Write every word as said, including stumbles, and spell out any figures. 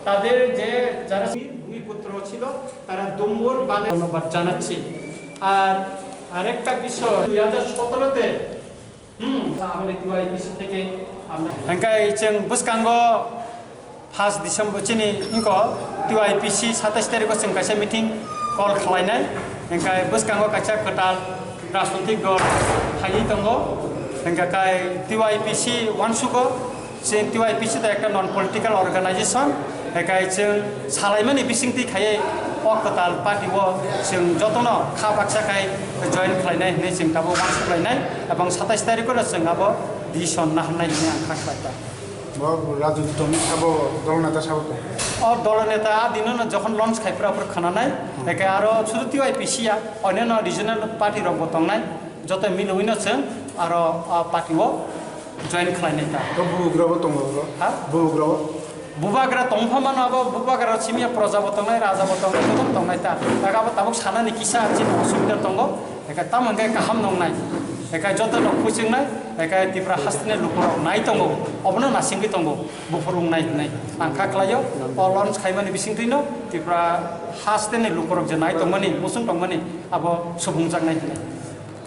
তাদের যে যারা ভূমিপুত্র ছিল, তারা ডুম্বুর বানান ধন্যবাদ জানাচ্ছি। আর আরেকটা বিষয়, দুই হাজার সতেরোতে, হুম, আমাদের টিওয়াইপিসি থেকে আমরা, hingke chwng bwskango first December chini, inko T Y P C satais tarikh o chwng kaisa meeting call khlainai, hingke bwskango kaisa kwtal rajnotik dol phaiwi tongo, hingke kai T Y P C uansugo, chwng T Y P C to ekta non political organization, hingke chwng salaimani bisingtwi khaiwi o kwtal party o chwng jotono kha baksa khai join khlainai hinwi chwng tabuk uansuklainai, ebong satais tarikh o chwng abo decision naharnai hinwi ang kha khlai kha. Bo Raju Titomi sabo dol neta sabo to. O dol neta a dino no jokhon launch khai pura pura khana nai. Eke aro sudu T Y P C ya, onyo no regional party rok bo tongnai. Joto milwi no chwng aro a party o join khlai nai ta. To bugra bo tongo bro. Ha? Bugra bo. Bubagra tong pha mano abo bubagra simi ya proja bo tongnai, raja bo tongnai, joto tongnai ta. Aga bo tabuk sana ni kisa chini osubida tongo. Eke tamo hingke kaham nongnai, eke joto no khuchungnai, eke Tipra hasteni lukurok nai tongo, obono nasingwi tongo, buphuru wngnai hinwi. Ang kha khlaio, o launch khaimani bisingtwino Tipra hasteni lukurok je nai tongmani, muchung tongmani, abo subungjaknai hinwi.